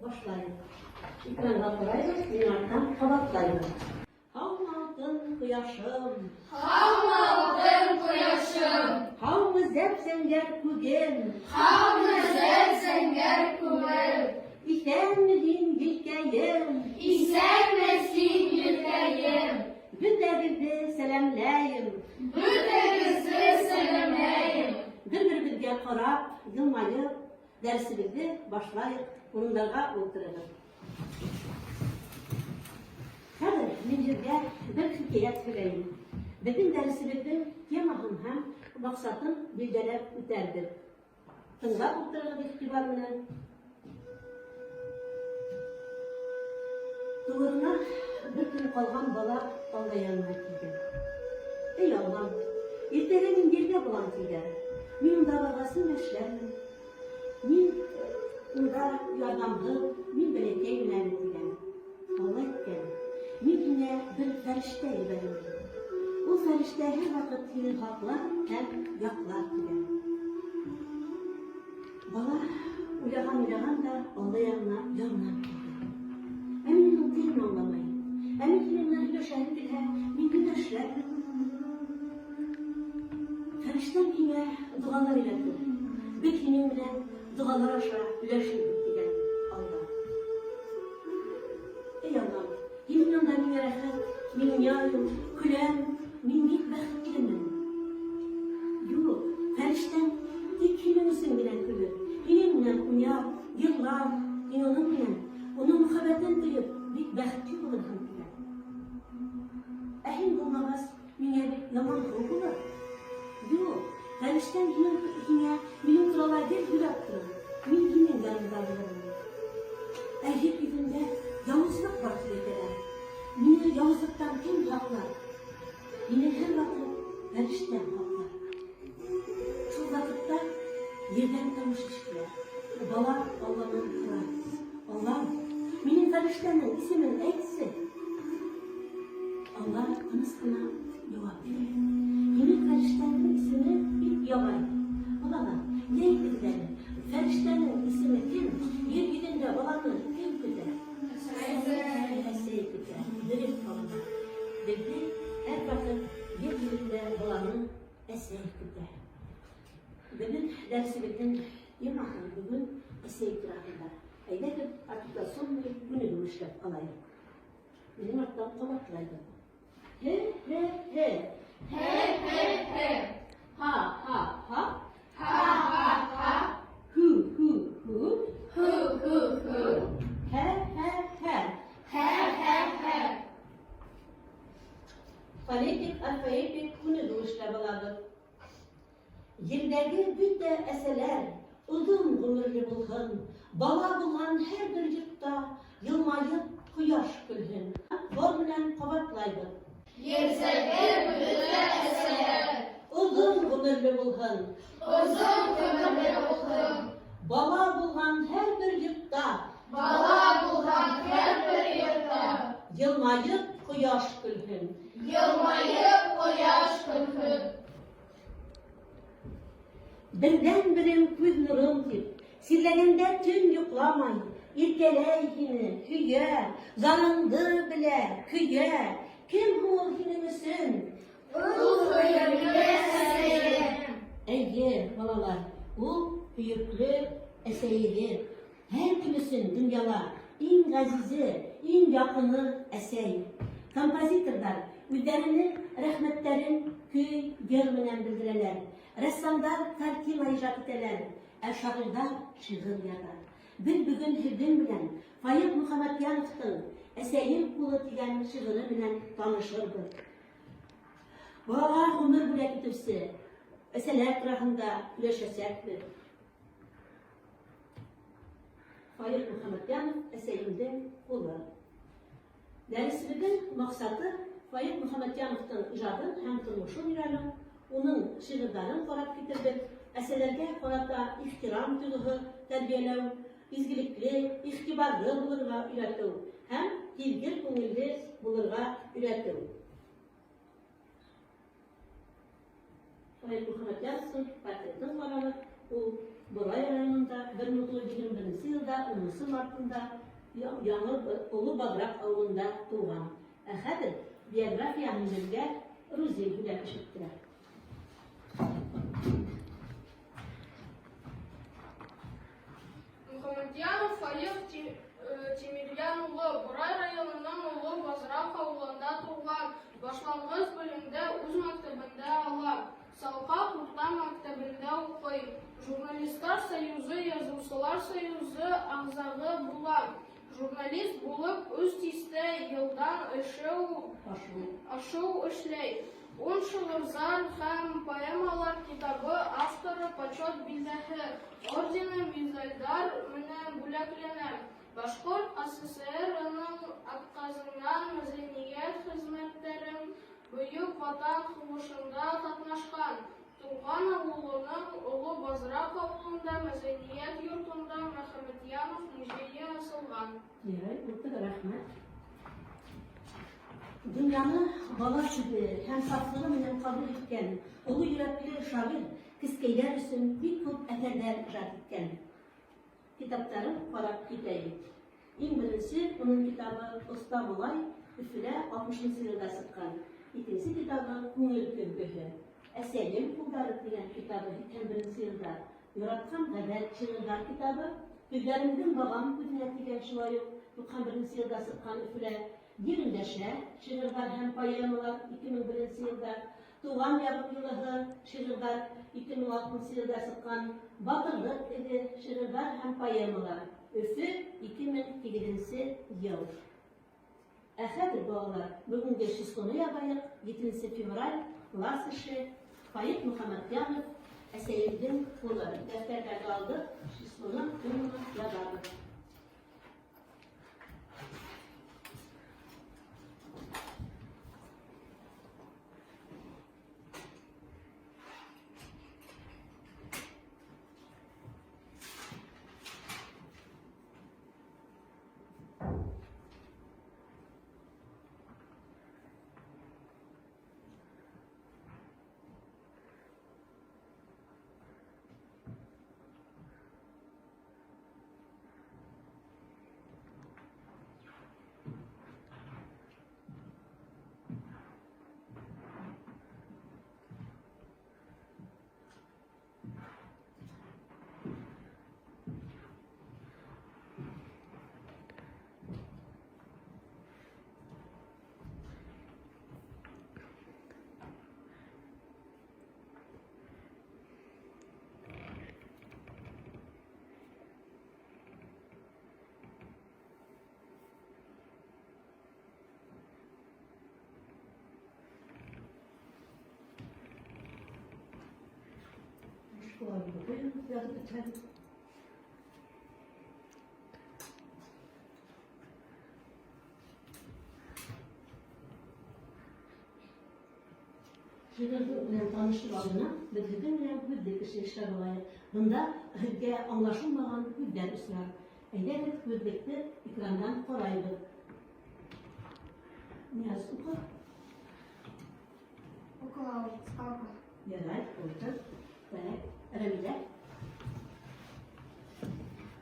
Башлайыҡ. Экранға ҡарайбыҙ, минең арттан ҡабатлайбыҙ. Һаумы, алтын ҡояшым! Һаумы, алтын ҡояшым! Һаумы, зәп-зәңгәр күгем! Һаумы, зәп-зәңгәр күгем! Иҫәнме һин, гөлкәйем! Иҫәнме син, гөлкәйем! Бөтәгеҙҙе сәләмләйем! Бөтәгеҙҙе сәләмләйем! Бер-беребеҙгә ҡарап, йылмайып, дәресебеҙҙе башлайыҡ, урындарға ултырығыҙ. Хәҙер мин һеҙгә бер хикәйәт һөйләйем. Беҙҙең дәресебеҙҙең темаһын һәм маҡсатын билдәләп үтәрбеҙ. Тыңлап ултырығыҙ игътибар менән. Тыуырына бер көн калган бала Алла янына килгән. Эй, Аллам, иртәгә мин ергә булам, дигән. Мин унда барғас нимә эшләрмен? Мин унда ярҙамһыҙ, мин бәләкәймен әле, дигән. Алла әйткән, Мин һиңә бер фәрештә ебәрермен. Ул фәрештә һәрвакыт һине һаклар һәм яклар, дигән. Бала уйлаган-уйлаган да Алла ягына яңынан килгән. Ә мин уның телен аңламайм. Ә мин һинең белән һөйләшәһем килһә, мин нимә эшләрмен? Фәрештәм һиңә догалар өйрәтер. Без һинең белән догалар аша һөйләшербез, дигән Алла. Эй, Аллам, һинең янда миңа рәхәт, мин уйнайым, көләм, мин бик бәхетлемен. Юк, фәрештәм тик һинең өчен генә көлер, һинең белән уйнар, йырлар, һин аның белән, уның мөхәббәтен тоеп, бик бәхетле булырһың, дигән. Ә һин булмагач, Миңа бит яман булыр. Юк, фәрештәм һинең һиңә минем турала гел һөйләп торыр. Мин һинең яныңда булырмын. Ә җир йөзендә явызлык бар дип әйтәләр. Мине явызлыктан кем һаклар? Мине һәрвакыт фәрештәм һаклар. Шул вакытта җирдән тавыш ишетелә. Бала Алладан сорай. Аллам, минем фәрештәнең исемен әйтсе. Алла тыныч кына җавап бирә. Минем фәрештәнең исеме бик ябай. Балалар, ни әйтегез әле, фәрештәнең исеме кем? Җир йөзендә баланы кем көтә? Әсәй. Әсәй көтә. Дөрес, балалар. Безне һәрвакыт җир йөзендә баланы әсәй көтә. Безнең дәресебезнең темасы бүген әсәй турасында. Әйдәгез, артикуляционный күнегү эшләп алайык. Минем арттан кабатлайбыз. Һе, һе, һе. Һе, һе, һе. Ха, ха, ха. Ха, ха, ха. Ху, ху, ху. Ху, ху, ху. Һә, һә, һә. Һә, һә, һә. Фонетик, орфоэпик күнегү эшләп алабыз. Җирдәге бөтә әсәләр озын гомерле булһын, бала булган һәрбер йортта елмаеп кояш көлһен. Хор белән кабатлайбыз. Җирдәге бөтә әсәләр Озын гомерле булһын. Озын гомерле булһын. Бала булган һәрбер йортта Бала булган һәрбер йортта елмаеп кояш көлһен. Елмаеп кояш көлһен. Бердәнберем күз нурым дип, Сирләгәндә төн йокламай, Иркәләй һине, һөя, Зарыңды белә, көя. Кем һуң ул һинең өчен? Ул сөекле әсәем. Әйе, балалар, ул сөекле әсәегез. Һәркем өчен дөньяда иң газизе, иң якыны, әсәй. Композиторлар үзләренең рәхмәтләрен көй, җыр менән белдерәләр. Рәссамнар картина иҗат итәләр, ә шагыйрьләр шигырь яза. Без бүген һезнең белән Фаик Мөхәммәтьяновтың Әсәем кулы дигән шигыре менән танышырбыз. Балага гомер бүләк итүче әсәләр турасында сөйләшәчәкбез. Фаил Мөхәммәтьянов Әсәемнең кулы. Дәресебезнең максаты Фаил Мөхәммәтьяновның иҗатын һәм тормышын өйрәнү, уның шигырьләрен карап китердек, әсәләргә карата ихтирам тойгысы тәрбияләү, изгелекле, игътибарлы булырга өйрәтү һәм сизгер күңелле булырга өйрәтү. Фаил Мөхәммәтьяновның портретын карагыз, ул Борай районында 1921 елда 10 мартында Яңы Оло Баҙраҡ ауылында тыуған. Ә хәҙер биографияһын беҙгә Рузил һөйләп ишеттерә. Мөхәммәтйәнов Фаиҡ Тимерйән улы Борай районының Оло Баҙраҡ ауылында тыуған. Башланғыс белемде үҙ мәктәбендә ала. Салҡаҡ урта мәктәбендә уҡый. Журналистар союзы, Яҙыусылар союзы ағзаһы була. Журналист булып өс тиҫтә йылдан ашыу эшләй. 10 шиғырҙар һәм поэмалар китабы авторы, почет билдәһе, ордены, миҙалдар менән бүләкләнә. Башҡорт АССР-ының атҡаҙанған мәҙәниәт хеҙмәткәре, Бөйөк Ватан һуғышында ҡатнашҡан. Тыуған ауылының Оло Баҙраҡ ауылында мәҙәниәт йортонда Мөхәммәтйәнов музейы асылған. Ярай, ултыр, рәхмәт. Донъяны бала чүбе һәм сафлығы менән ҡабул иткән оло йөрәкле шағир кескәйҙәр өсөн бик күп әҫәрҙәр ижад иткән. Китаптарын ҡарап китәйек. Иң беренсе уның китабы «Оҫта малай» Өфөлә 60 йылда сыҡҡан. Икенсе китабы «Күңел көҙгөһө». «Әсәйем ҡулдары» тигән китабы 81 йылда. «Яратҡан ғәҙәт» шиғырҙар китабы, «Күҙҙәремдең бағам күҙенә» тигән шулай уҡ 91 йылда сыҡҡан Өфөлә. «Ер өндәшә» шиғырҙар һәм поэмалар 2001 йылда. «Тыуған яғым йылыһы» шиғырҙар 2006 йылда сыҡҡан. «Батырлыҡ эҙе» шиғырҙар һәм поэмалар. Өфө 2008 йыл. Ә хәҙер, балалар, бөгөнгө числоны яҙайыҡ. 7 февраль, класс эше, Фаиҡ Мөхәммәтйәнов, «Әсәйемдең ҡулы». Дәфтәрҙәрҙе алдыҡ, числоны, көнөн яҙабыҙ. Ҡуйығыҙ, яҙып бөтһәгеҙ. Шиғырҙы менән танышыр алдынан беҙ һеҙҙең менән һүҙлек эше эшләп алайыҡ. Бында һеҙгә аңлашылмаған һүҙҙәр осрар. Әйҙәгеҙ, һүҙлекте экрандан ҡарайбыҙ. Нияз, уҡы. Около скалка. Ярай, ултыр. Так, Рәмилә.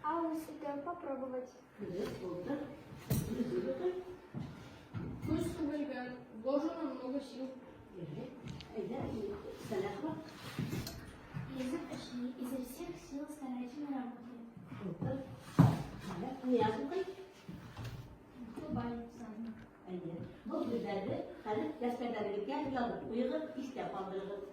Ауыз итеү, попробовать. Дөрөҫ, ултыр. Рүзил уҡый. Көс түгелгән, вложено много сил. Ярай. Әйҙә, Сәләхова. Язык эшли, изо всех сил старательно работает. Ултыр. Так, Нияз уҡый. Кубай, сам. Әйе. Был һүҙҙәрҙе хәҙер дәфтәрҙәрегеҙгә яҙып ҡуйығыҙ, иҫтә ҡалдырығыҙ.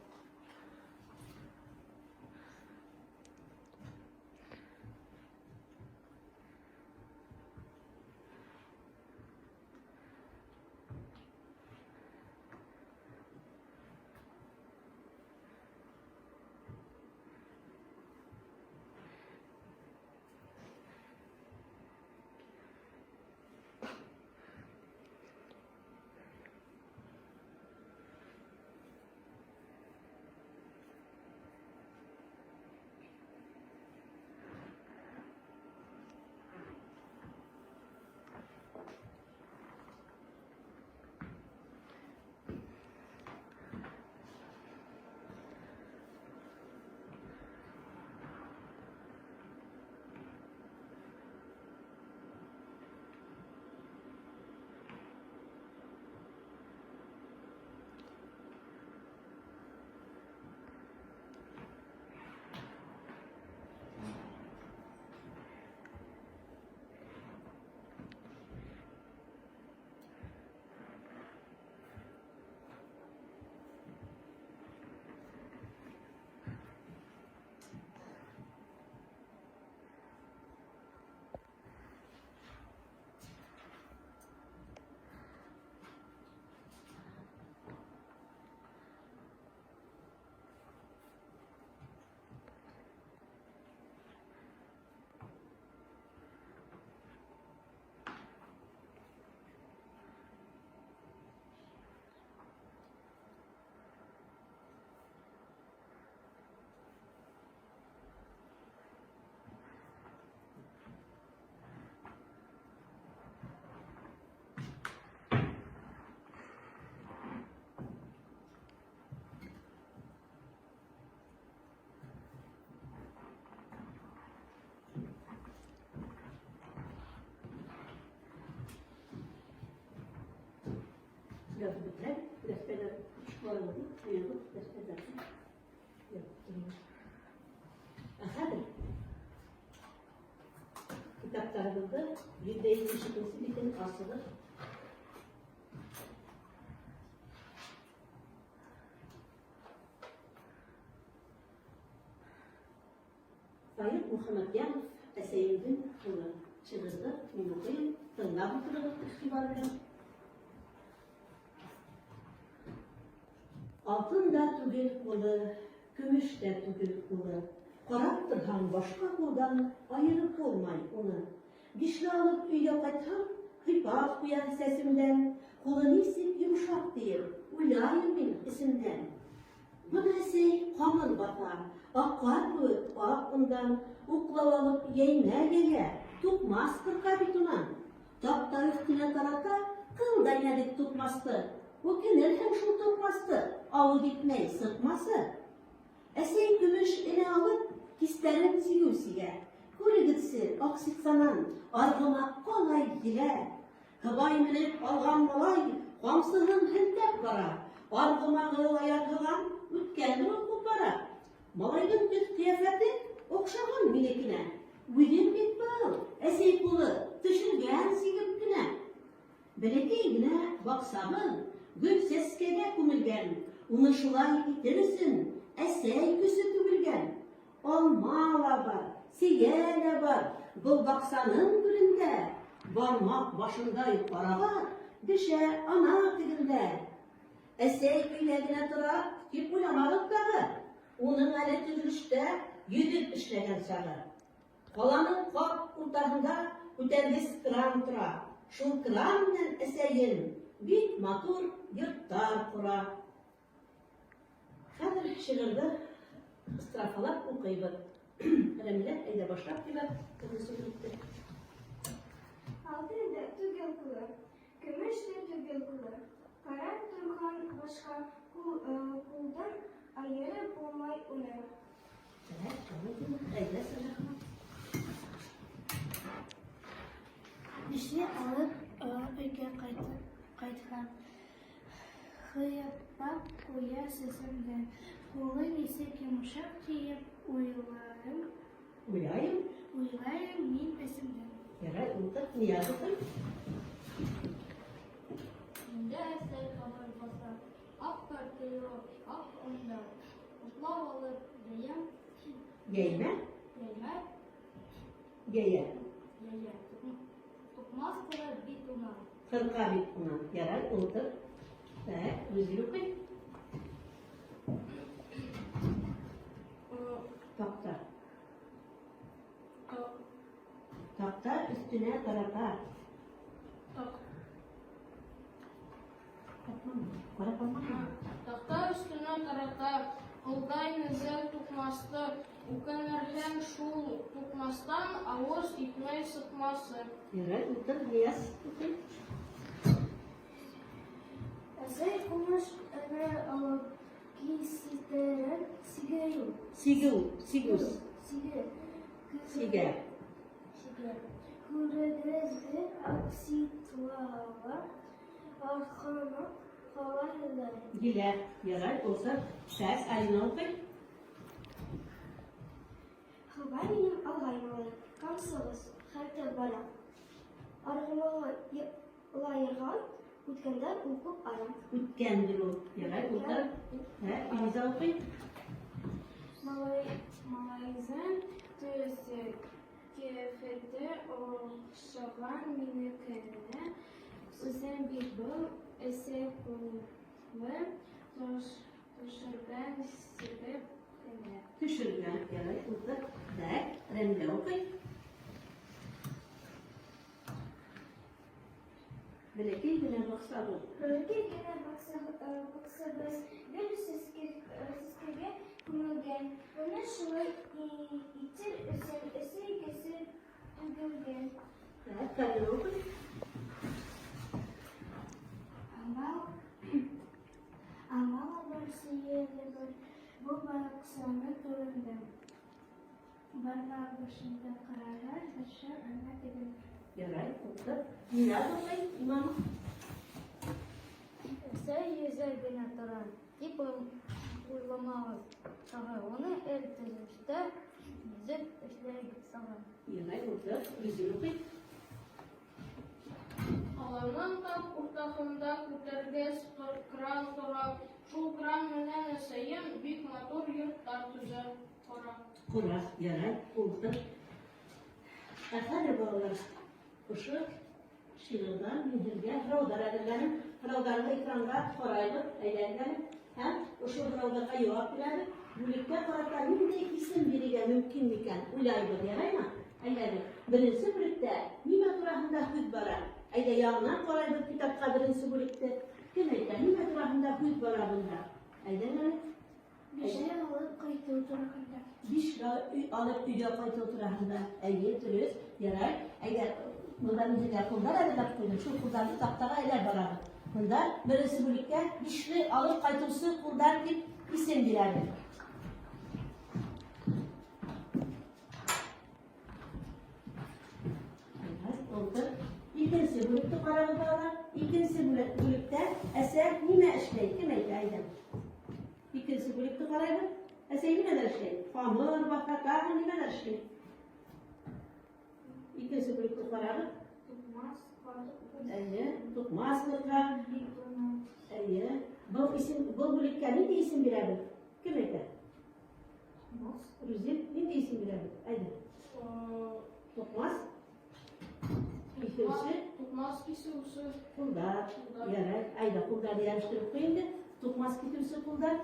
Дәфтәрләр барыбыз, җыелып дәфтәрләр. Ә хәзер китапларыбызда 172 битен асыгыз. Фаил Мөхәммәтьянов Әсәемнең кулы шигырьне мин укыйм, тыңлап утырыгыз игътибар белән. Алтын да түгел кулы, көмеш тә түгел кулы. Карап торһаң, башка кулдан аерып булмай уны. Бишле алып өйгә кайтһам, сыйпап куя сәсемдән. Кулы ничек йомшак диеп, уйлайм мин эчемдән. Моны әсәй камыр бата, акка кебек ак ондан, уклау алып яймә җәя, тукмас кырка бит унан. Такта өстенә тарата, кыл да инәдек тукмасты. Үкенерһең шул тукмасты, авыз итмәй сыкмасы. Әсәй көмеш энә алып, кистәрен сигү сигә. Күрегезче, аксиксанан, аргымак калай елә. Һыбай менеп алган малай камсыһын һелтәп бара. Аргымагы ла ярһыган, үткәндер ул күп ара. Малайның төс-кыяфәте охшаган минекенә. Үзем бит был, әсәй кулы, төшергән сигеп кенә. Бәләкәй генә баксабыз, гөл сәскәгә күмелгән. Уны шулай итер өчен әсәй көче түгелгән. Алма ла бар, чия лә бар, был баксаның түрендә. Бармак башындай карабат дешә ана тегендә. Әсәй өйдә генә тора, дип уйламагыз тагы. Уның әле төзелештә йөзеп эшләгән чагы. Каланың кап уртаһында күтәргеч кран тора. Шул кран белән әсәем бик матур йортлар кора. Хәзер шигырьне строфалап укыйбыз. Рәмилә, әйдә башлап җибәр. Кемне итте? Алтын да түгел кулы, көмеш тә түгел кулы. Карап торган башка кул, кулдан аерып булмай уны. Әйдә, Сәлахова. Бишле алып өйгә кайткан. Хыяпап куя сәсемдән. Кулы ничек йомшак диеп уйларым. Уйлайым. Уйлайым мин эсемдән. Ярай, утыр. Нияз укый. Инде әсәй камыр баса, ак картыйлы, ак онда. Утлау алып, бәям. Йәймә. Йәймә. Йәйә. Йәйә. Тукмас кына бит уна. Кырка бит уна. Ярай, утыр. Так, Рүзил укый. Такта. Такта өстенә тарата. Такта өстенә тарата, кылдай нәзек тукмасты, үкенерһең шул тукмастан, авыз итмәй сыкмасы. Ярай, утыр, Нияз, укый. Әсәй көмеш энә алып кистерен сигею. Сигү, сигү. Сиге. Сигә. Сигә. Күрегезде акситлава арканып кала елар. Елә. Ярай, утыр. Так, Алина укый. Хыбай минем алгай малай, камсыгыз, хәтер бара. Аргымагы лаерган, үткәндә ул күп ара. Үткәндер ул. Ярай, утыр. Так, Илиза укый. Малай, малайзын төсе, кыяфәте охшаган минекенә, үзем бит был, әсәй кулы, төшергән сигеп кенә. Төшергән. Ярай, утыр. Так, Рәмилә укый. Бәләкәй генә баксабыз. Бәләкәй генә баксабыз гөл сәскәгә күмелгән. Уны шулай итер өчен әсәй көче түгелгән. Так, Карина укый. Амал, амал бар, сөя дә бар, бу баксаның турында. Бармак башында каралар, дәшә әнә тегендә. Ярай, утыр. Нияз укый, Имамов. Әсәй йөҙә генә тора, тип уйламағыҙ тағы, уның эл төҙөлөштә йөҙөп эшләй сағы. Ярай, ултыр, Рүзил укый. Аланның тап уртаһында күтәргес кран тора. Шул кран менән әсәйем бик матур йортлар төзә, кора. Кора, ярай, ултыр. Ә хәҙер, балалар, ошо шиғырҙан мин һеҙгә һорауҙар әҙерләнем. Һорауҙарҙы экранға ҡарайбыҙ, әйҙәгеҙ әле. Һәм ошо һорауҙарға яуап бирәбеҙ. Бүлеккә ҡарата ниндәй исем бирергә мөмкин микән? Уйлайбыҙ, яраймы? Әйҙәгеҙ. Беренсе бүлектә нимә тураһында һүҙ бара? Әйҙә яңынан ҡарайбыҙ китапҡа беренсе бүлекте. Кем әйтә, нимә тураһында һүҙ бара бында? Әйҙәгеҙ әле. Бишле алып ҡайтыу тураһында. Бишле алып өйгә ҡайтыу тураһында. Әйе, дөрөҫ. Ярай. Әйҙә, бында мин һеҙгә ҡулдар әҙерләп ҡуйҙым. Шул ҡулдарҙы таҡтаға элә барабыҙ. Бында беренсе бүлеккә бишле алып ҡайтыусы ҡулдар тип исем бирәбеҙ. Ултыр. Икенсе бүлекте ҡарағыҙ, балалар. Икенсе бүлектә әсә нимә эшләй? Кем әйтә, әйҙә. Икенсе бүлекте ҡарайбыҙ. Әсәй нимәләр эшләй? Хамыр баҫа, тағы нимәләр эшләй? Икенсе бүлекте ҡарағыҙ. Туҡмас. Әйе, туҡмас ҡырҡа. Әйе. Был исем, был бүлеккә ниндәй исем бирәбеҙ? Кем әйтә? Рүзил, ниндәй исем бирәбеҙ? Әйҙә. Туҡмас. Икенсе Туҡмас кисеүсе. Ҡулдар. Ярай, әйҙә, ҡулдарҙы йәбештереп ҡуй инде. Туҡмас киҫеүсе ҡулдар.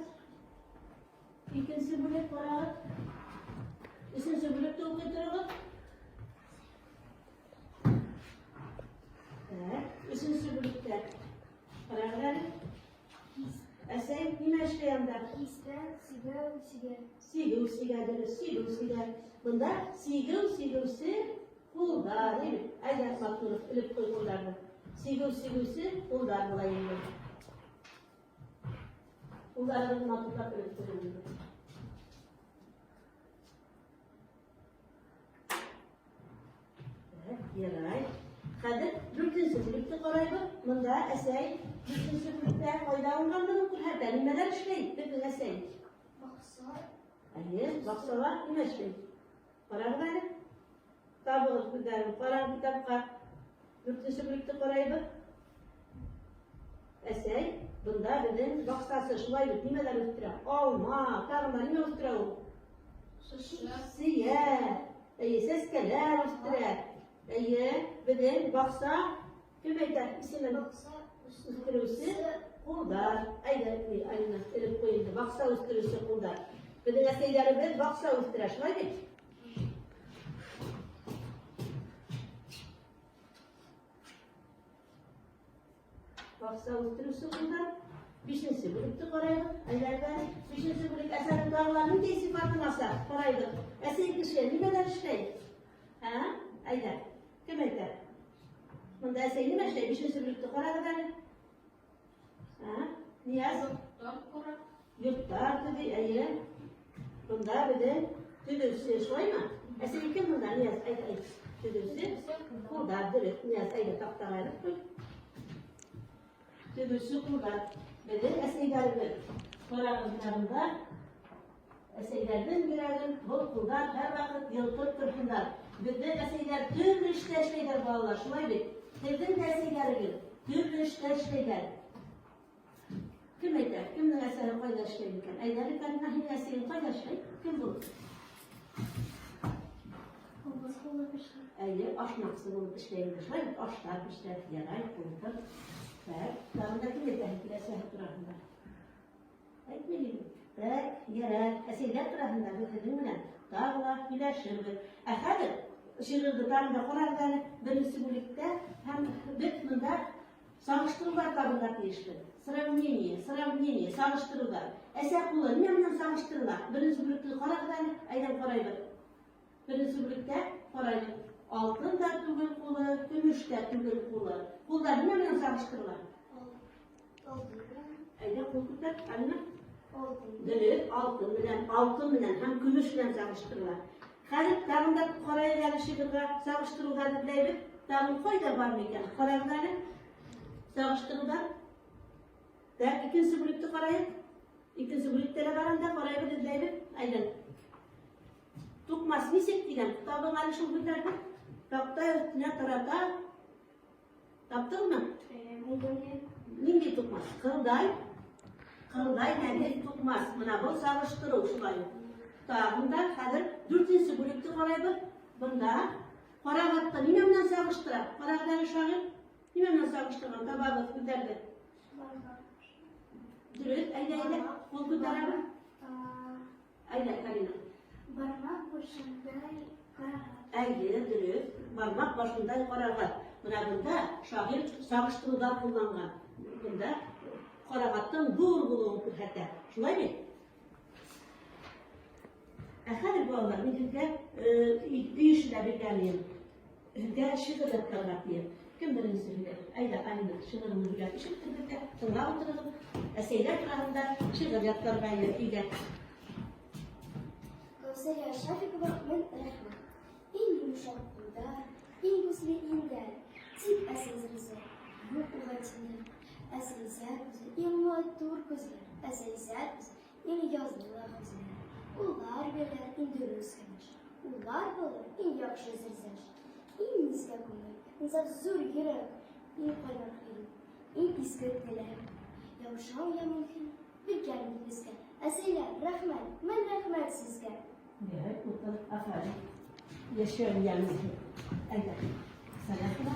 Икенсе бүлек ҡарағыҙ. Өсөнсө бүлекте уҡый тороғоҙ. Так, өсөнсө бүлектә. Ҡарағыҙ әле. Әсәй нимә эшләй анда? Кистә сигеү сигә. Сигеү сигә, дөрөҫ, сигеү сигә. Бында сигеү сигеүсе ҡулдар, әйбит. Әйҙә, матур элеп ҡуй ҡулдарҙы. Сигеү сигеүсе ҡулдар була инде. Ҡулдарҙы матурлап элеп ҡуй инде. Ярай. Хәҙер дүртенсе бүлекте ҡарайбыҙ. Бында әсәй дүртенсе бүлектә ҡайҙа уңғанлығын күрһәтә. Нимәләр эшләй беҙҙең әсәй? Баҡса. Әйе, баҡсала нимә эшләй? Ҡарағыҙ әле. Табығыҙ күҙҙәрен, ҡарағыҙ китапҡа. Дүртенсе бүлекте ҡарайбыҙ. Әсәй, бында беҙҙең баҡсасы шулай бит, нимәләр үҫтерә? Алма, тағы да нимә үҫтерә ул? Сәскә. Сейә, әйе, сәскәләр үҫтерә. Әйе, беҙҙең баҡса, кем әйтә исемен? Баҡса Үҫтереүсе ҡулдар. Әйҙә, Алина, элеп ҡуй инде. Баҡса үҫтереүсе ҡулдар. Беҙҙең әсәйҙәребеҙ баҡса үҫтерә, шулай бит? Баҡса үҫтереүсе ҡулдар. Бишенсе бүлекте ҡарайбыҙ. Әйҙәгеҙ әле. Бишенсе бүлек әсәнең тағы ла ниндәй сифатын аса? Ҡарайбыҙ. Әсәй кеше нимәләр эшләй? Ә? Әйҙә. Кем әйтә? Бында әсәй нимә эшләй? Бишенсе бүлекте ҡарағыҙ әле. Ә? Нияз? Йорттар ҡора. Йорттар төҙөй, әйе. Бында беҙҙең төҙөүсе, шулаймы? Әсәй кем бында? Нияз, әйт, әйт. Төҙөүсе. Ҡулдар, дөрөҫ. Нияз, әйҙә, таҡтаға элеп ҡуй. Төҙөүсе ҡулдар. Беҙҙең әсәйҙәребеҙ. Ҡарағыҙ менә бында. Әсәйҙәрҙең йөрәген был ҡулдар һәр ваҡыт йылытып торһондар. Беҙҙең әсәйҙәр төрлө эштә эшләйҙәр, балалар, шулай бит? Һеҙҙең дә әсәйҙәрегеҙ төрлө эштә эшләйҙәр. Кем әйтә? Кемдең әсәһе ҡайҙа эшләй икән? Әйҙә әле, Карина, һинең әсәйең ҡайҙа эшләй? Кем был? Колбас булып эшләй. Әйе, ашнаҡсы булып эшләй инде. Шулай бит, ашлар пешерә, ярай, ултыр. Так, тағын да кем әйтә һеҙгә әсәһе тураһында? Әйтмәйем. Так, ярай, әсәйләр тураһында беҙ һеҙҙең менән тағы ла һөйләшербеҙ. Ә хәҙер шиғырҙы тағы да ҡарағыҙ әле беренсе бүлектә һәм беҙ бында сағыштырыуҙар табырға тейешбеҙ. Сравнение, сравнение, сағыштырыуҙар. Әсә ҡулы нимә менән сағыштырыла? Беренсе бүлекте ҡарағыҙ әле, әйҙә ҡарайбыҙ. Беренсе бүлектә ҡарайбыҙ. Алтын да түгел ҡулы, көмөш тә түгел ҡулы. Ҡулдар нимә менән сағыштырыла? Алтын белән. Әйҙә, ҡул күтәр, Алина. Алтын. Дөрөҫ, алтын менән, алтын менән һәм көмөш менән сағыштырыла. Хәҙер тағын да ҡарайыҡ әле шиғырға, сағыштырыуҙарҙы эҙләйбеҙ. Тағын ҡайҙа бар микән? Ҡарағыҙ әле. Сағыштырыуҙар. Так, икенсе бүлекте ҡарайыҡ. Икенсе бүлектә лә бар анда, ҡарайбыҙ, эҙләйбеҙ. Әйҙә. Туҡмас нисек тигән? Табың әле шул һүҙҙәрҙе. Таҡта өҫтөнә тарата. Таптыңмы? Ниндәй туҡмас? Ҡылдай. Ҡылдай нәҙек туҡмас. Мына был сағыштырыу шулай уҡ. Тағын да хәҙер дүртенсе бүлекте ҡарайбыҙ. Бында ҡарағатты нимә менән сағыштыра? Ҡарағыҙ әле, шағир. Нимә менән сағыштырған? Табабыҙ һүҙҙәрҙе. Дөрөҫ, әйҙә, әйҙә. Ҡул күтәрәбеҙ. Әйҙә, Карина. Бармаҡ башындай ҡарағат. Әйе, дөрөҫ. Бармаҡ башындай ҡарағат. Мына бында шағир сағыштырыуҙар ҡулланған. Бында ҡарағаттың ҙур булыуын күрһәтә. Шулай бит? Ә хәҙер, балалар, мин һеҙгә өй эше лә биргән инем. Һеҙгә шиғыр ятларға тиеп. Кем беренсе һөйләр? Әйҙә, Алина, шиғырыңды һөйләп ишеттер беҙгә. Тыңлап ултырығыҙ. Әсәйләр тураһында шиғыр ятларға өйгә. Кәүсәрия Шафикова, мең рәхмәт. Иң йомшак ҡулдар, иң көслө иңдәр. Тик әсәй юҡ уға тиңдәр. Әсәйзәр күҙе, иң матур күҙләр. Әсәйзәр күҙе, иң язлы күҙләр. Улар бирәләр иң дөрөҫ кәңәш. Улар булыр иң яҡшы серҙәш. Иң нескә күңел, иң саф зур йөрәк, иң ҡайнар хыял, иң изге теләк. Яушау яман көн, биргән беҙгә. Әсәйләр, рәхмәт, мең рәхмәт сезгә. Ярай, ултыр, афәрин. Йәшәү йәмле. Әйҙә. Сәләхова.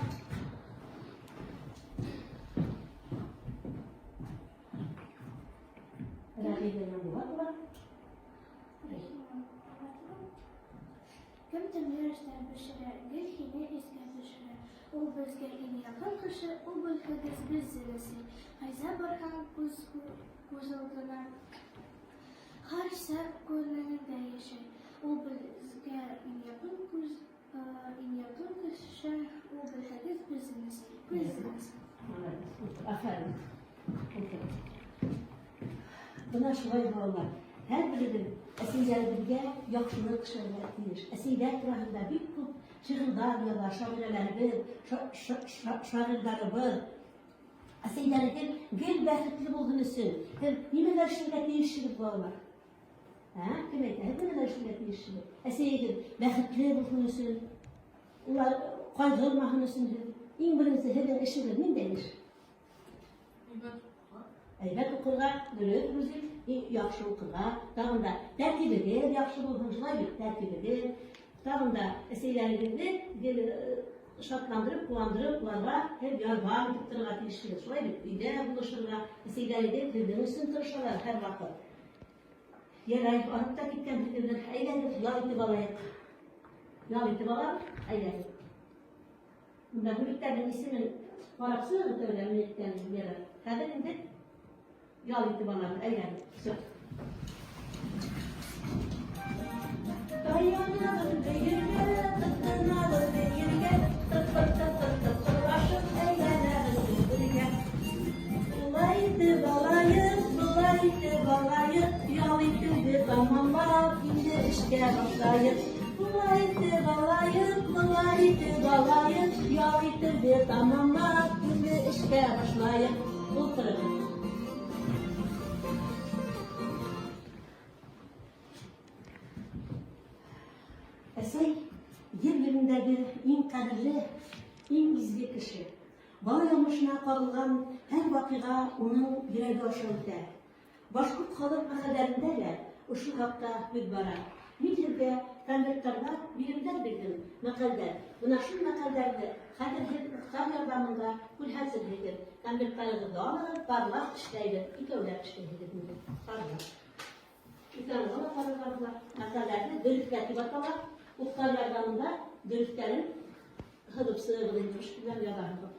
Рәғибә Яңбулатова. Кем тәмле аштар бешерә, гел һине иҫкә төшөрә. Ул беҙгә иң яҡын кеше, ул белһәгеҙ беҙҙең әсәй. Ҡайҙа барһаң күҙ күҙ алдына һәр саҡ күңелеңдә йәшәй. Ул беҙгә иң яҡын күҙ, иң яҡын кеше, ул белһәгеҙ беҙҙең әсәй. Беҙҙең әсәй. Молодец. Ултыр, афәрин. Ултыр. Бына шулай, балалар. Һәр беребеҙ әсәйләребеҙгә яҡшылыҡ эшләргә тейеш. Әсәйләр тураһында бик күп шиғырҙар яҙа шағирәләребеҙ, шағирҙарыбыҙ. Әсәйләрегеҙ гел бәхетле булһын өсөн һеҙ нимәләр эшләргә тейешһегеҙ, балалар? Ә, кем әйтә? Һеҙ нимәләр эшләргә тейешһегеҙ? Әсәйегеҙ бәхетле булһын өсөн, улар ҡайғырмаһын өсөн һеҙ иң беренсе һеҙҙең эшегеҙ ниндәй эш? Әйбәт уҡырға, дөрөҫ, Рузил, яҡшы уҡырға, тағын да тәртибегеҙ яҡшы булһын, шулай бит, тәртибегеҙ. Тағын да әсәйләрегеҙҙе гел шатландырып, ҡыуандырып, уларға һеҙ ярҙам итеп торорға тейешһегеҙ, шулай бит, өйҙә булышырға, әсәйләрегеҙ һеҙҙең өсөн тырышалар һәр ваҡыт. Ярай, арып та киткәнһегеҙҙер, әйҙәгеҙ, ял итеп алайыҡ. Ял итеп алабыҙ, әйҙәгеҙ. Бында бүлектәрҙең исемен ҡарап сығығыҙ тәүҙә, мин әйткән ярар. Хәҙер инде ял итеп алабыҙ, әйҙәгеҙ. Всё. Таянабыҙ бөйөргә, тотонабыҙ бейергә, тыпыр тыпыр тыпырлашып әйләнәбеҙ бергә. Улай итеп алайыҡ, былай итеп алайыҡ, ял итеүҙе тамамлап, инде эшкә башлайыҡ. Улай итеп алайыҡ, былай итеп алайыҡ, ял итеүҙе тамамлап, инде эшкә башлайыҡ. Ултырығыҙ. Әсәй ер йөҙөндәге иң ҡәҙерле, иң изге кеше. Бала язмышына ҡағылған һәр ваҡиға уның йөрәге аша үтә. Башҡорт халыҡ мәҡәлдәрендә лә ошо хаҡта һүҙ бара. Мин һеҙгә конверттарға биремдәр бирҙем, мәҡәлдәр. Бына шул мәҡәлдәрҙе хәҙер һеҙ уҡтар ярҙамында күрһәтерһегеҙ. Конверттарығыҙҙы алығыҙ, парлап эшләйбеҙ, икәүләп эшләйһегеҙ инде, парлап. Икәүләп ала ҡарарға була. Мәҡәлдәрҙе дөрөҫлә тип атала. Уҡтар ярҙамында дөрөҫтәрен һыҙып сығығыҙ инде, ошо яҙаһығыҙ.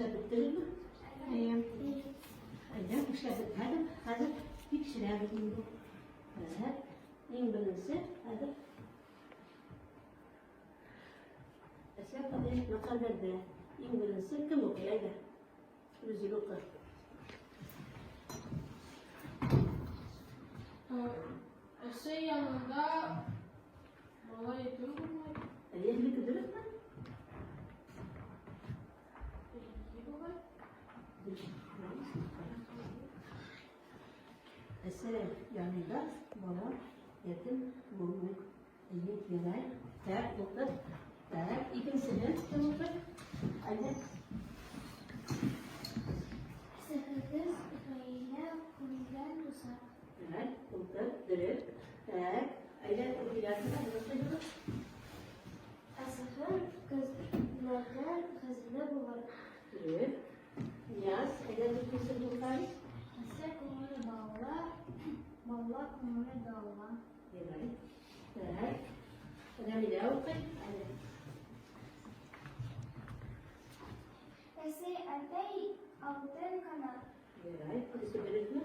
Эшләп беттегезме? Әйе. Әйдә, эшләп бетмәдем. Хәзер тикшерәбез инде. Так, иң беренче хәзер Әсәр кадәр мәкаләләрдә иң беренче кем укый? Әйдә. Рүзил укы. Әсә янында бала ятим булмай. Әйе, һинеке дөресме? Әйе бугай. Әсә янында бала ятим булмый. Әйе, ярай. Так, укы. Так, икенчене кем укый? Әйдә. Сәхибез гаилә күңелдән усак. Так, укы, дөрес. Так, әйдә, укыйларсың, дөрес. Ә сәхәр көзләрдән хәзинә булыр. Дөрес. Нияз, әйдә, дүртенче укыйбыз. Әсә күңеле балла, балла күңеле далла. Ярай. Так. Рәмилә укый. Әйдә. Әсәй әтәй алтын канат. Ярай, дөресе дөресме?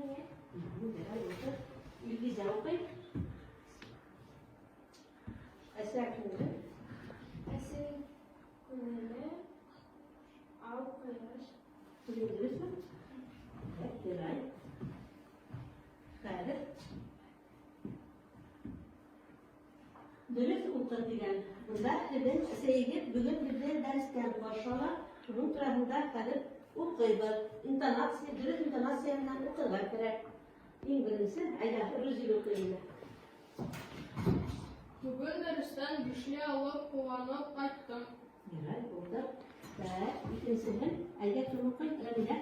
Әйе. Ярай, укы. Илгизә укый. Әсә күңеле. Әсәй күңеле ал кояш. Күңеле дөресме? Так, ярай. Хәзер. Дөрес укы дигән. Бында безнең әсәйегез бүген безне дәрестән каршы ала. Шуның турасында хәзер укыйбыз. Интонация, дөрес интонация белән укырга кирәк. Иң беренче, әйдә, Рүзил укый инде. Бүген дәрестән бишле алып куанып кайттым. Ярай, булды. Так, икенчеһен, әйдә, кем укый? Рәмилә.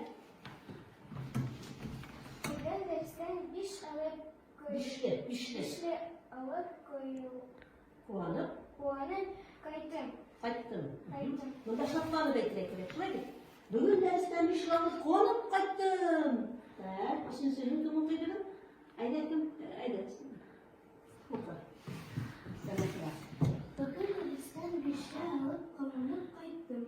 Бүген дәрестән биш алып кой- Бишле, бишле. бишле алып кою- Куанып куанып кайттым. кайттым. Кайттым. Монда шатланып әйтергә кирәк, шулай бит? Бүген дәрестән бишле алып куанып кайттым. Так, өченчеһен кем укый бүген? Әйдә, кем? Әйдә. Укы. Сәләмәтләр. Бүген дәрестән бишле алып куанып кайттым.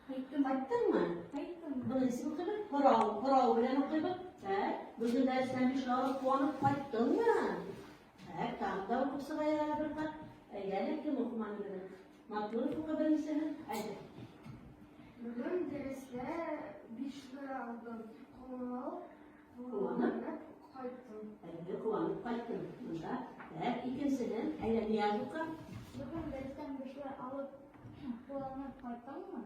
Кайттым. Кайттыңмы? Кайттым. Моны ничек укыйбыз? Һорау, һорау белән укыйбыз. Так, бүген дәрестән бишле алып куанып кайттыңмы? Так, тагын да укып чыгайык әле бер кат. Әйдә, әле кем укымады бүген? Матуров укы беренчеһен. Әйдә. Бүген дәрестә бишле алдым. Куанып Куанып? кайттым. Әйдә, куанып кайттым. Монда. Так, икенчеһен. Әйдә, Нияз укы. Бүген дәрестән бишле алып куанып кайттыңмы?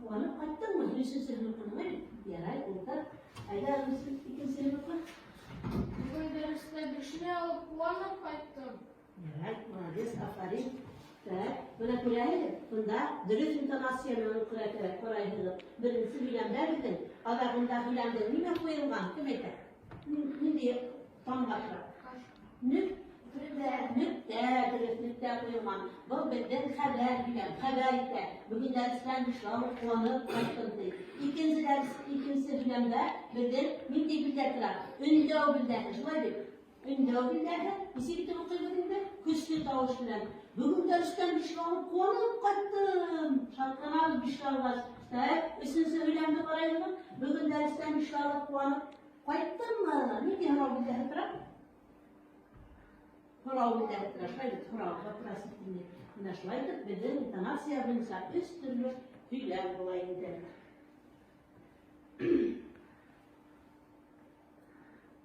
Куанып кайттыңмы? Өченчеһен укыдың, әйе? Ярай, укы. Әйдә, икенчеһен укы. Бүген дәрестә бишле алып куанып кайттым. Ярай, молодец, афарин. Так, менә күрәһегез, бында дөрес интонация белән укырга кирәк, карайһыгыз. Беренче һөйләмдә безнең азагында һөйләмдә нимә куелган? Кем әйтә? Нинди тамга тора? Нөктә, нөктә, дөрес, нөктә куелган. Был безнең хәбәр һөйләм, хәбәр итә. Бүген дәрестән бишле алып куанып кайттым ди. Икенче дәрес, икенче һөйләмдә безнең нинди билге тора? Өндәү билгесе, шулай бит? Өндәү билгесе, ничек итеп укыйбыз инде? Көчле тавыш белән. Бүген дәрестән бишле алып куанып кайттым. Шатланабыз бишле алгач. Так, өченче һөйләмне карайлымы? Бүген дәрестән бишле алып куанып кайттыңмы? Нинди һорау билгесе тора? Һорау билгесе тора. Шулай бит, һорау, вопросительный. Менә шулай итеп безнең интонация буенча өч төрле һөйләм була инде.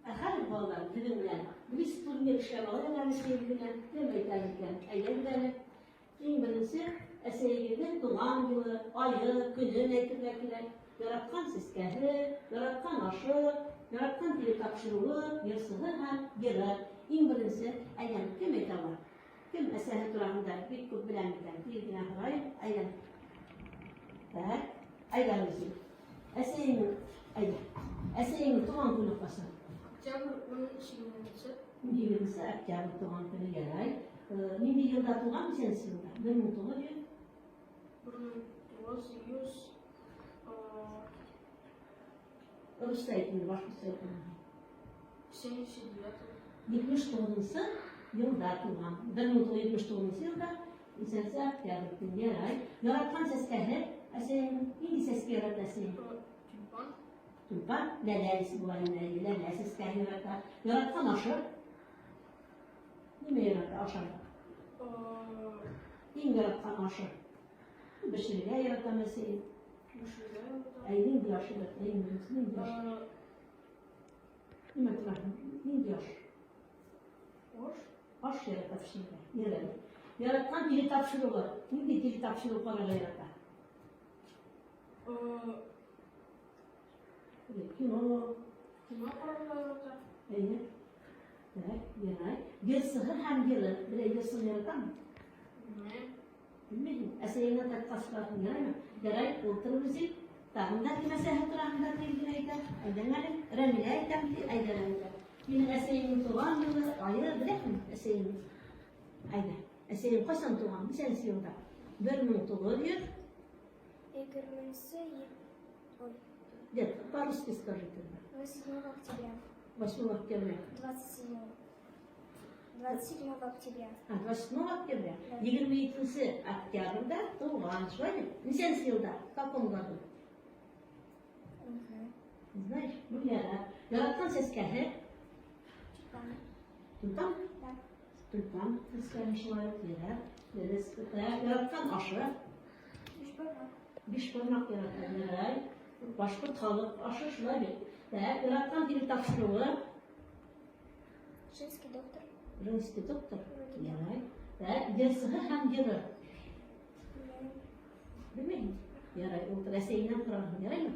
Ә хәзер балалар безнең белән блиц турнир эшләп алайык әле синең белән. Кем әйтә икән? Әйдәгез әле. Иң беренче әсәйегезнең туган елы, ае, көнен әйтергә кирәк. Яраткан сәскәһе, яраткан ашы, яраткан телетапшыруы, йырсыһы һәм йыры. Иң беренче, әйдән, кем әйтә ала? Кем әсәһе турында бик күп белә микән? Тиз генә һорайык, әйдән. Так, әйдә, Рүзил. Әсәйеңнең, әйдә. Әсәйеңнең туган көне кайчан? Октябрь 18-нче. 20 октябрь туган көне, ярай. Нинди елда туган, ничәнче елда? 1900 1900 Русча әйт инде, башкортча әйт. 79. 79 елда туган. 1979 елда ничәнче октябрь көне, ярай. Яраткан сәскәһе? Әсәйең нинди сәскә ярата әсәйең? Тюльпан. Тюльпан, ләлә исе була инде, ләлә сәскәһен ярата. Яраткан ашы? Нимә ярата ашарга? Иң яраткан ашы? Бешерергә ярата әсәйең. Бешерергә ярата. Әй, нинди ашы ярата? Иң беренче нинди аш? Нимә тора? Нинди аш? Аш. Аш ярата пешерергә. Ярар. Яраткан телетапшыруы. Нинди телетапшыру карарга ярата? Кино. Кино карарга ярата. Әйе. Так, ярай. Йырсыгы һәм йыры. Берәй йырсын яратамы? Белмәйем. Белмәйем. Әсәйеңнән тартка сорарһың, яраймы? Ярай, ултыр үзе. Тагын да кем әсәһе тураһында тел генә әйтә? Әйдәң әле. Рәмилә әйтәм ди, әйдә Рәмилә. Минең әсәйемнең туган елы, ае, беләсеңме әсәйемнең? Әйдә. Әсәем кайчан туган? Ничәнче елда? 1900 Егерменче ел. Ой. Нет, по-русски скажи тогда. 8 октября. 8 октября. 27. 27 октября. А, 27 октября. Да. 22 октябрьдә туган, шулай бит? Ничәнче елда? В каком году? Не знаю. Не знаешь? Ну, ярар. Яраткан сәскәһе? Тюльпан. Тюльпан? Да. Тюльпан сәскәһе шулай ук, ярар. Дөрес. Яраткан ашы? Бишбармак. Бишбармак ярата, ярай. Башкорт халык ашы шулай бит. Так, яраткан телетапшыруы? Женский доктор. Женский доктор. Ярай. Так, йырсыгы һәм йыры. Белмәйем. Белмәйем. Ярай, ултыр әсәйеңнән һорарһың, яраймы?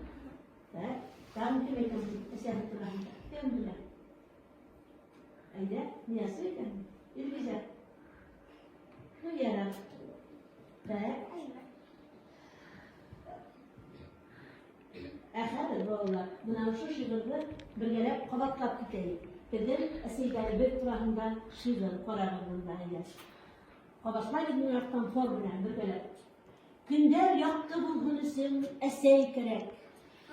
Так, тагын кем әйтә әсәһе тураһында? Кем белә? Әйдә, Ниясы икән? Илгизә. Ну, ярар. Так. Ә хәзер, балалар, менә шушы шигырьне бергәләп кабатлап китәйек. Безнең әсәйләребез тураһында шигырь карагыз монда, әйдә. Кабатлайбыз минем арттан хор белән бергәләп. Көндәр якты булсын өчен әсәй кирәк.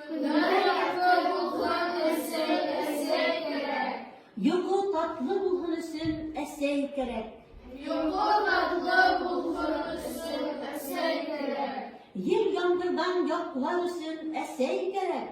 Көннәр якты булсын өчен әсәй кирәк. Йокы татлы булсын өчен әсәй кирәк. Йокы татлы булсын өчен әсәй кирәк. Ел яңгырдан яклар өчен әсәй кирәк.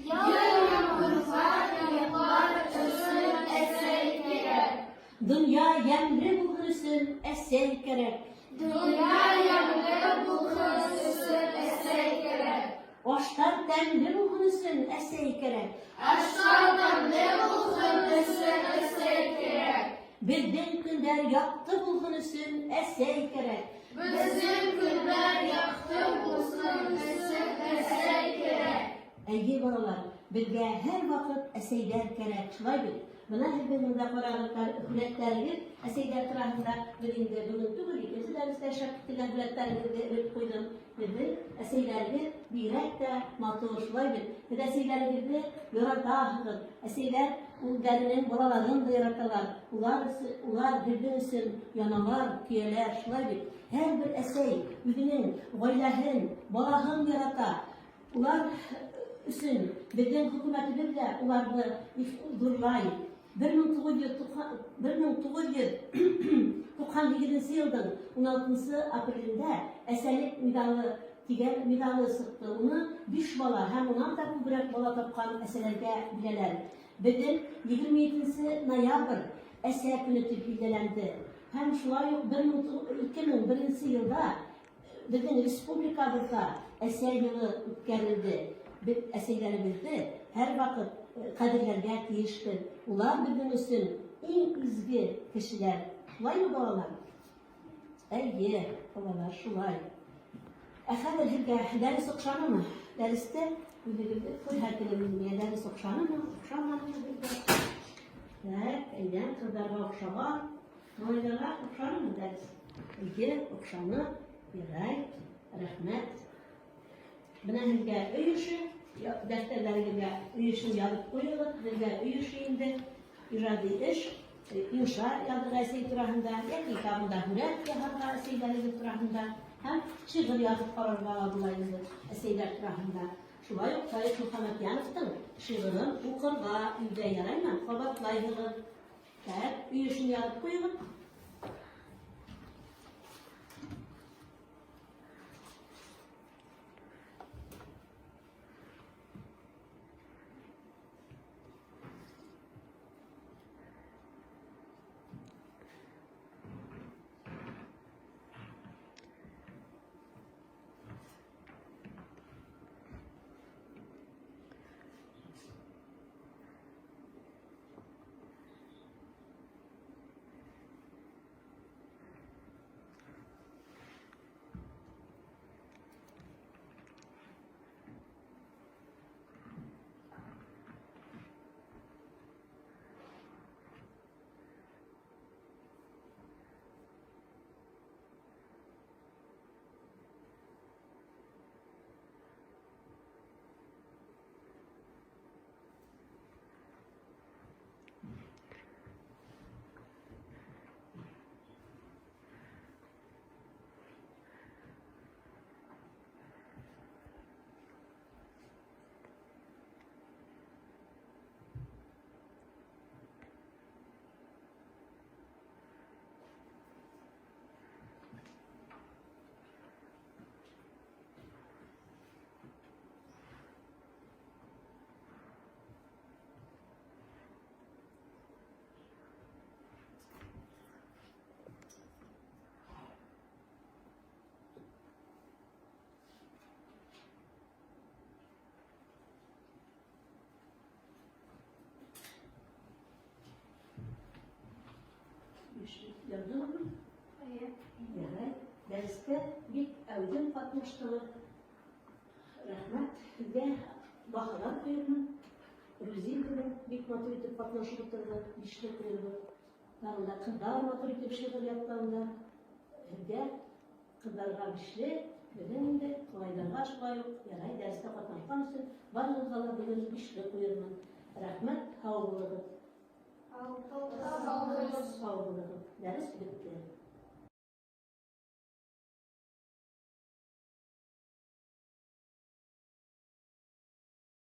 Ел яңгырдан яклар өчен әсәй кирәк. Дөнья ямьле булсын өчен әсәй кирәк. Дөнья ямьле булсын өчен әсәй кирәк. Ашлар тәмле булсын өчен әсәй кирәк. Ашлар тәмле булсын өчен әсәй кирәк. Безнең көннәр якты булсын өчен әсәй кирәк. Безнең көннәр якты булсын өчен әсәй кирәк. Әйе, балалар, безгә һәрвакыт әсәйләр кирәк, шулай бит? Менә һеҙ монда ҡарағыҙ, һүрәттәрегеҙ әсәйҙәр тураһында беҙ инде бөгөн түгел, икенсе дәрестә эшләп киттеләр, һүрәттәрегеҙҙе элеп ҡуйҙым. Беҙҙең әсәйҙәрегеҙ бигерәк тә матур, шулай бит? Һеҙ әсәйҙәрегеҙҙе яратаһығыҙ. Әсәйҙәр үҙҙәренең балаларын да яраталар. Улар өсөн, улар һеҙҙең өсөн яналар, көйәләр, шулай бит? Һәр бер әсәй үҙенең ғаиләһен, балаһын ярата. Улар өсөн беҙҙең хөкүмәтебеҙ ҙә уларҙы ҙурлай. 1998 йылдың 16 апрелендә әсәлек медалы тигән медалы сыҡты. Уны 5 бала һәм унан да күберәк бала тапҡан әсәләргә бирәләр. Беҙҙең 27 ноябрь әсә көнө тип билдәләнде. Һәм шулай уҡ 2001 йылда беҙҙең республикабыҙҙа әсә йылы үткәрелде. Беҙ әсәйҙәребеҙҙе һәр ваҡыт ҡәҙерләргә тейешбеҙ. Улар беҙҙең өсөн иң изге кешеләр. Шулаймы, балалар? Әйе, балалар, шулай. Ә хәҙер һеҙгә дәрес оҡшанымы? Дәрестә үҙегеҙҙе күрһәтегеҙ миңә. Дәрес оҡшанымы, оҡшаманымы һеҙгә? Так, әйҙә, ҡыҙҙарға оҡшаған, малайҙарға оҡшанымы дәрес? Әйе, оҡшаны. Ярай, рәхмәт. Бына һеҙгә өй эше, дәфтәрҙәрегеҙгә өй эшен яҙып ҡуйығыҙ. Һеҙгә өй эше инде ижади эш, инша яҙырға әсәй тураһында, йәки китабында һүрәт яһарға әсәйҙәрегеҙ тураһында һәм шиғыр яҙып ҡарарға була инде әсәйҙәр тураһында. Шулай уҡ Фәрит Мөхәммәтйәновтың шиғырын уҡырға өйҙә, яраймы? Ҡабатлайһығыҙ. Так, өй эшен яҙып ҡуйығыҙ. Яҙҙығыҙмы? Эйе. Ярай. Дәрестә бик әүҙем ҡатнаштығыҙ. Рәхмәт. Һеҙгә баһалар ҡуйырмын. Рузил бөгөн бик матур итеп ҡатнашып ултырҙы, бишле ҡуйырбыҙ. Тағы ла ҡыҙҙар матур итеп шиғыр ятланылар. Һеҙгә ҡыҙҙарға бишле, бөгөн инде малайҙарға шулай уҡ ярай дәрестә ҡатнашҡан өсөн барығыҙға ла бөгөн бишле ҡуйырмын. Рәхмәт, һау булығыҙ. Һау булығыҙ. Һау булығыҙ. Дәрес бөттө.